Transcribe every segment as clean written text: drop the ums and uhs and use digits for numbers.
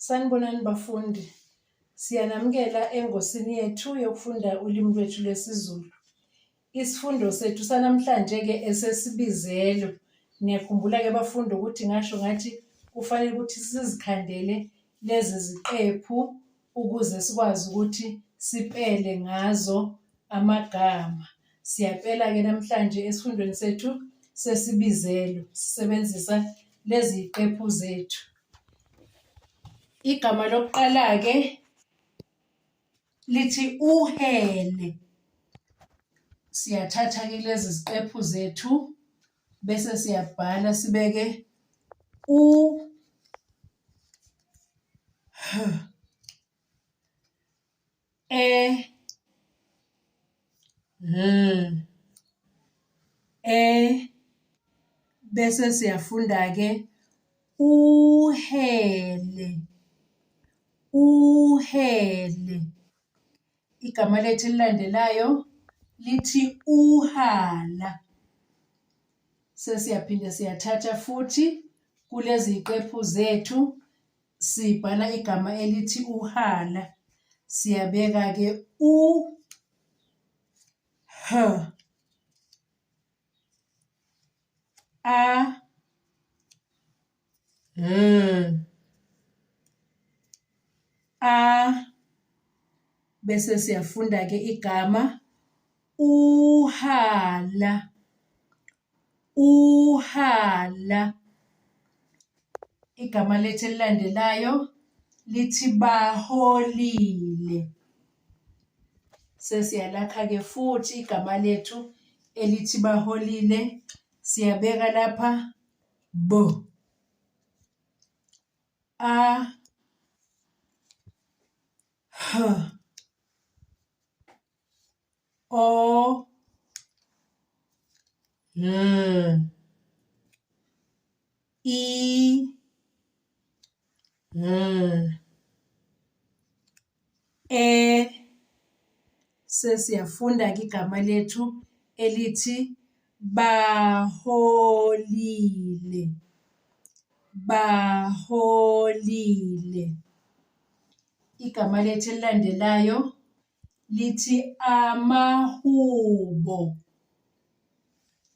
Sanibonani bafundi. Siyanamukela engosini yethu yokufunda ulimi lwethu lwesiZulu. Isifundo sethu sanamhlanje-ke esesibizelo. Niyakhumbula-ke bafundi ukuthi ngasho ngathi kufanele ukuthi sizikhandele lezi ziqephu ukuze sikwazi ukuthi sipele ngazo amagama. Siyapela-ke namhlanje esifundweni sethu sesibizelo sisebenzisa lezi ziqephu zethu. Igama lokuqala-ke lithi uhele. Siyathatha-ke kulezi ziqephu zethu bese siyabhala sibeke u h E L E bese siyafunda-ke uhele, uhele. Igama lethu elilandelayo lithi uhala. Sesiyaphinda siyathatha futhi kulezi ziqephu zethu Sibhala igama elithi uhala. Siyabeka-ke u H A L A bese siyafunda-ke igama uhala. Uhala. Igama lethu elilandelayo lithi baholile. Sesiyalakha-ke futhi igama lethu elithi baholile. Siyabeka lapha B A H O L I L E. Sesiyafunda ke igama lethu elithi baholile, baholile. Igama lethu elilandelayo lithi amahubo.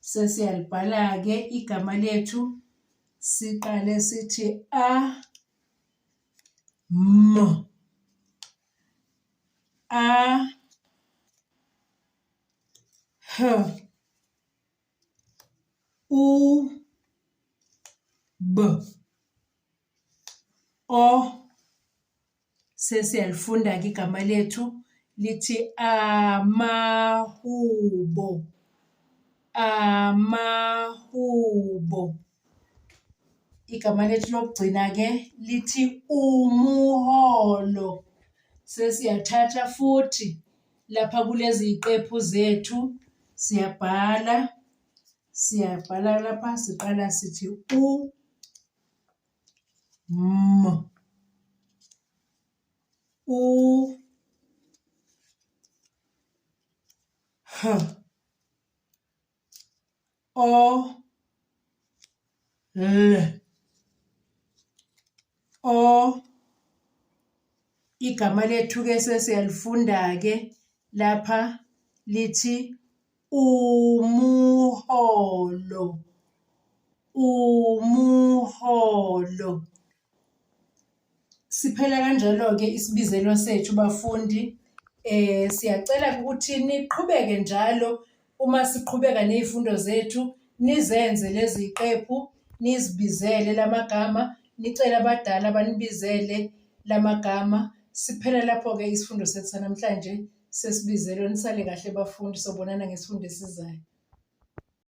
Sesiyalibhala-ke igama lethu, siqale sithi a m a h u b o. Sesiyalifunda-ke igama lethu lithi amahubo, amahubo. Igama lethu lokugcina-ke lithi umuholo. Sesiyathatha futhi lapha kulezi ziqephu zethu siyabhala, siyabhala lapha siqala sithi u M U H O L O. Igama lethu-ke sesiyalifunda-ke lapha lithi umuholo, umuholo. Siphela kanjalo-ke isibizelo sethu bafundi. Siyacela ukuthi niqhubeke njalo uma siqhubeka ney'fundo zethu nizenze lezi ziqephu nizibizele la magama, nicele abadala banibizele la magama. Siphela lapho-ke isifundo sethu sanamhlanje sesibizelo. Nisale kahle bafundi, sobonana ngesifundo esizayo.